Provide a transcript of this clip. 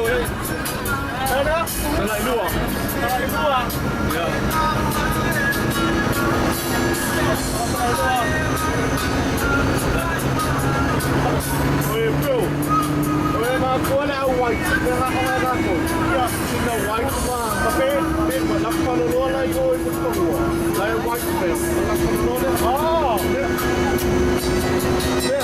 Talailua. Talailua. Yeah. Oi, bro. Oi, ma ko le au white. Me nga ko nga ko. Ya, ina white ma. Kape, pe ma la pa lo la i o i ko ko. La white pe. La pa lo le. Ah. Yeah.